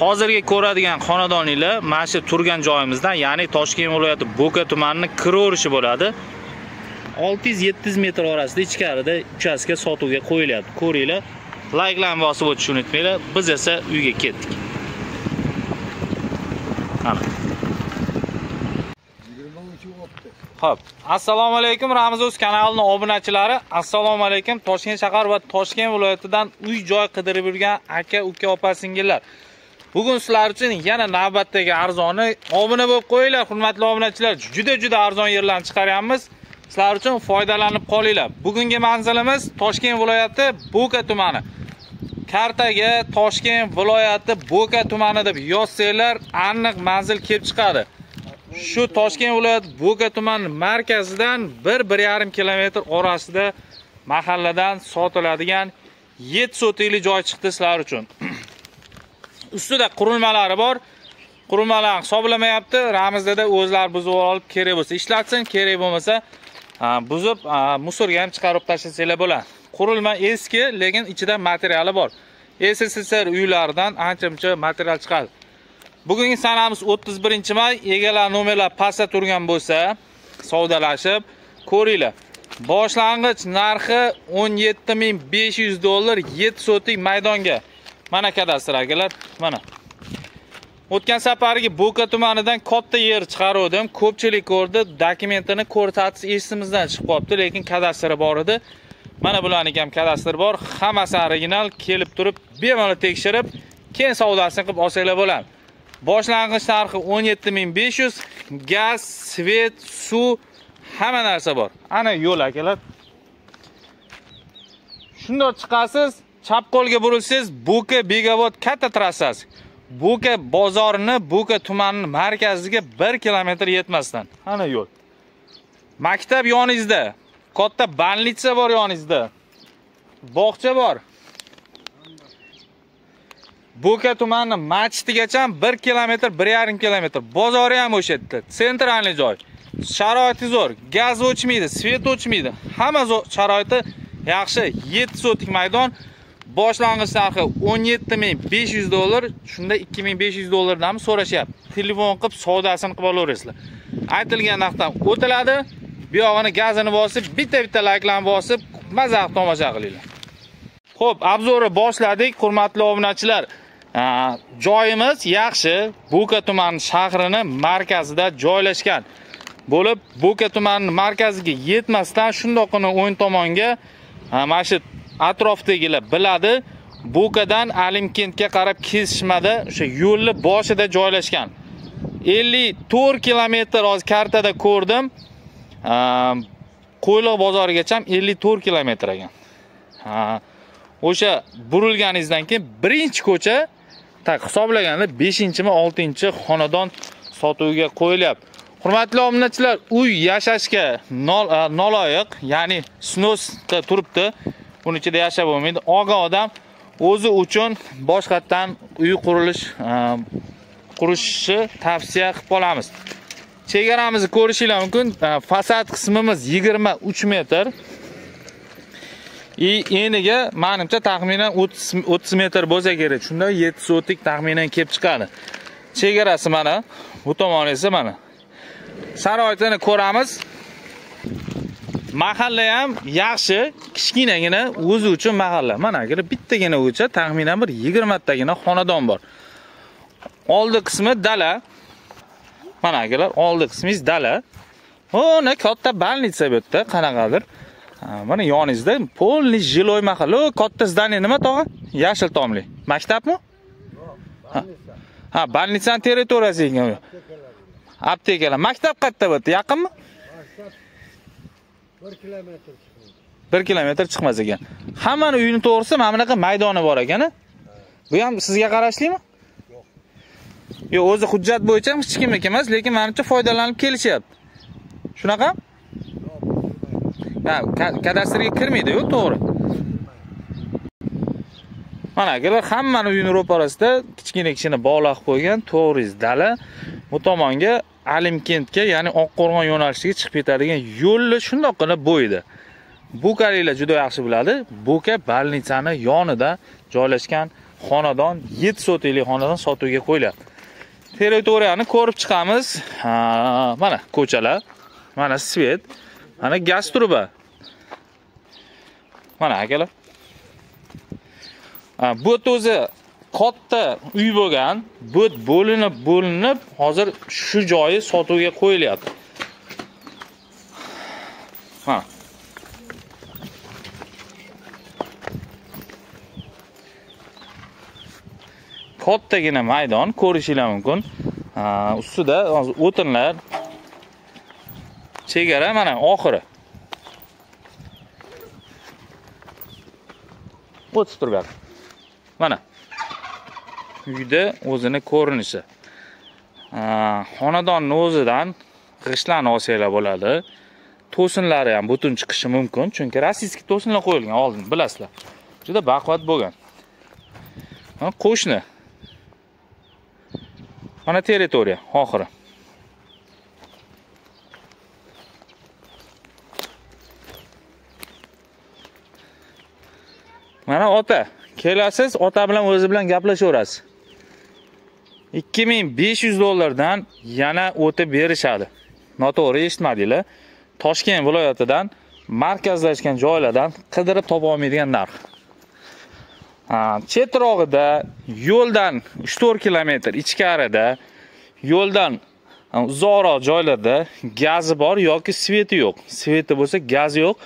Hozirgi ko'radigan xonadoninglar mana shu turgan joyimizdan, ya'ni Toshkent viloyati Bo'ka tumanining kiraverishi bo'ladi. 600-700 metr orasida ichkarida uchastka sotuvga qo'yilyapti. Ko'ringlar, layklarni bosib o'tishni unutmanglar. Biz esa uyga ketdik. Mana. Xo'p, assalomu alaykum Ramz O'z kanalining obunachilari. Assalomu alaykum Toshkent shahar va Toshkent viloyatidan uy joy qidirib yurgan aka, uka, opa, singillar. Bugun sizlar uchun yana navbatdagi arzoni obuna bo'lib qo'yinglar, hurmatli obunachilar. Juda-juda arzon yerlarni chiqaryapmiz. Sizlar uchun foydalanib qolinglar. Bugungi manzilimiz Toshkent viloyati Bo'ka tumani. Kartaga Toshkent viloyati Bo'ka tumani deb yozsanglar, aniq manzil kelib chiqadi. Shu Toshkent viloyati Bo'ka tumani markazidan 1-1,5 kilometr orasida mahalladan sotiladigan 7 sotikli joy chiqdi sizlar uchun. Ustida qurilmalari bor. Qurilmalarni hisoblamayapti. Ramzda da o'zlari buzib olib, kerak bo'lsa ishlatsin, kerak bo'lmasa buzib musorga ham chiqarib tashlasanglar bo'ladi. Qurilma eski, lekin ichida materiali bor. SSSR uylaridan ancha-muncha material chiqadi. Bugungi sanamiz 31-may. Egalar nomerlar pastda turgan bo'lsa, savdolashib ko'ringlar. Boshlang'ich narxi 17 500 dollar 7 sotik maydonga. Mana kadastr akalar, mana. O'tgan safargi Bo'ka tumanidan katta yer chiqaruvdim. Ko'pchilik ko'rdi, dokumentini ko'rsatish esimizdan chiqib qolibdi, lekin kadastri bor edi. Mana bularniki ham kadastr bor, hammasi original, kelib turib bemalol tekshirib, keyin savdosini qilib olsanglar bo'ladi. Boshlang'ich narxi 17 500, gaz, svet, suv, hamma narsa bor. Ana yo'l akalar. Shundoq chiqasiz, chap qo'lga burilsangiz Bo'ka Begobod katta trassasi. Bo'ka bozorini, Bo'ka tumanining markaziga 1 kilometr yetmasdan. Ana yo'l. Maktab yoningizda, katta больница bor yoningizda. Bog'cha bor. Bo'ka tumani masjidigacha 1 kilometr, 1,5 kilometr. Bozori ham o'sha yerda. Sentralniy joy. Sharoiti zo'r. Gaz o'chmaydi, svet o'chmaydi. Hamma sharoiti yaxshi. 7 sotik maydon. Boshlang'ich narxi 17 500 dollar, shunda 2500 dollardan so'rashyapti. Telefon qilib savdosini qilib olaverasizlar. Aytilgan narxdan o'tiladi. Bu yog'ini gazini bosib, bitta-bitta layklarni bosib, maza qilib tomosha qilinglar. Xo'p, obzorni boshladik, hurmatli obunachilar. Joyimiz yaxshi, Bo'ka tumani shahrining markazida joylashgan bo'lib, Bo'ka tumanining markaziga yetmasdan shundoqqina o'ng tomonga, mana shu atrofdagilar biladi, Bo'kadan Alimkentga qarab kesishmada o'sha yo'lni boshida joylashgan. 54 kilometr hozir kartada ko'rdim. Qo'yliq bozorigacha 54 kilometr ekan. O'sha burilganingizdan keyin birinchi ko'cha, tak hisoblaganda 5-mi 6-chi xonadon sotuvga qo'yilyapti. Hurmatli obunachilar, uy yashashga noloyiq, ya'ni snosda turibdi. Buni ichida yashab bo'lmaydi. Olgan odam o'zi uchun boshqatdan uy qurishni tavsiya qilib qolamiz. Chegaramizni ko'rishinglar mumkin. Fasad qismimiz 23 metr. Eniga menimcha taxminan 30 metr bo'lsa kerak. Shunda 7 sotik taxminan kelib chiqadi. Chegarasi mana, bu tomoni esa mana. Sharoitini ko'ramiz. Mahalla ham yaxshi, kichkinagina o'zi uchun mahalla. Mana agar bittagina ko'cha, taxminan bir 20 tagina xonadon bor. Oldi qismi dala. Mana akalar, oldi qismingiz dala. Ona katta больница bu yerda, qanaqadir. Mana yoningizda polniy жилой mahalla. O katta zdание nima tog'a? Yashil tomli. Maktabmi? Yo'q, больница. Ha, больница ning territoriyasi ekan u. Aptekalar. Maktab qayerda bu yerda? Yaqinmi? Maktab 1 kilometr chiqmaydi. 1 kilometr chiqmas ekan. Hammani uyini to'g'risi mana bunaqa maydoni bor ekan-a? Bu ham sizga qarashlimi? Yo'q. Yo'q, o'zi hujjat bo'yicha hech kimniki emas, lekin menimcha foydalanib kelishyapti. Shunaqa? Yo'q, Ha, kadastrga kirmaydi-yu, to'g'ri. Mana akalar, hammani uyini ro'parasida kichkina-kichkina bog'lar qilib qo'ygan, to'g'ringiz dala. Bu tomonga Alimkentga, ya'ni Oqqo'rg'on yo'nalishiga chiqib ketadigan yo'lni shundoqqina bo'yida. Bo'kaliklar juda yaxshi biladi. Bo'ka больницani yonida joylashgan xonadon, 7 sotixli xonadon sotuvga qo'yilyapti. Territoriyani ko'rib chiqamiz. Mana ko'chalar, mana svet, mana gaz truba. Mana akalar. Bu o'zi katta uy bo'lgan, bu bo'linib hozir shu joyi sotuvga qo'yilyapti. Mana. Kattagina maydon ko'rishingiz mumkin. Ustida hozir o'tinlar, chegara mana oxiri. O'tib turibdi. Mana uyda o'zini ko'rinishi. Xonadonning o'zidan g'ishtlarni olsanglar bo'ladi. To'sinlari ham butun chiqishi mumkin, chunki rossiyskiy to'sinlar qo'yilgan oldin, bilasizlar. Juda baquvvat bo'lgan. Mana qo'shni. Mana territoriya oxiri. Mana ota, kelasiz, ota bilan o'zi bilan gaplashaverasiz. 2500 dollardan yana o'tib berishadi. Noto'g'ri eshitmadinglar. Toshkent viloyatidan markazlashgan joylardan qidirib topa olmaydigan narx. Chetrog'ida yo'ldan 3-4 kilometr ichkarida, yo'ldan uzoqroq joylarda gazi bor yoki sveti yo'q. Sveti bo'lsa gazi yo'q.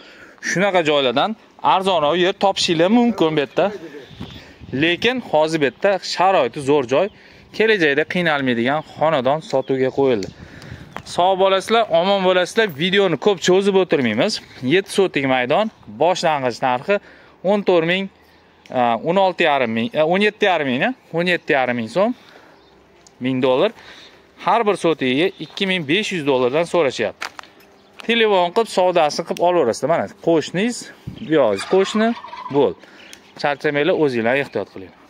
Shunaqa joylardan arzonroq yer topishinglar mumkin bu yerda. Lekin hozir bu yerda sharoiti zo'r joy, kelajakda qiynalmaydigan xonadon sotuvga qo'yildi. Sog' bo'lasizlar, omon bo'lasizlar. Videoni ko'p cho'zib o'tirmaymiz. 7 sotik maydon, boshlang'ich narxi 14 ming, 16,5 ming, 17,5 ming, 17,5 ming so'm, 1000 dollar. Har bir sotigiga 2500 dollardan so'rashyapti. Telefon qilib, savdosini qilib olaverasizlar. Mana qo'shningiz, bu yo'q qo'shni, bo'ldi. Charchamanglar, o'zinglar ehtiyot qilinglar.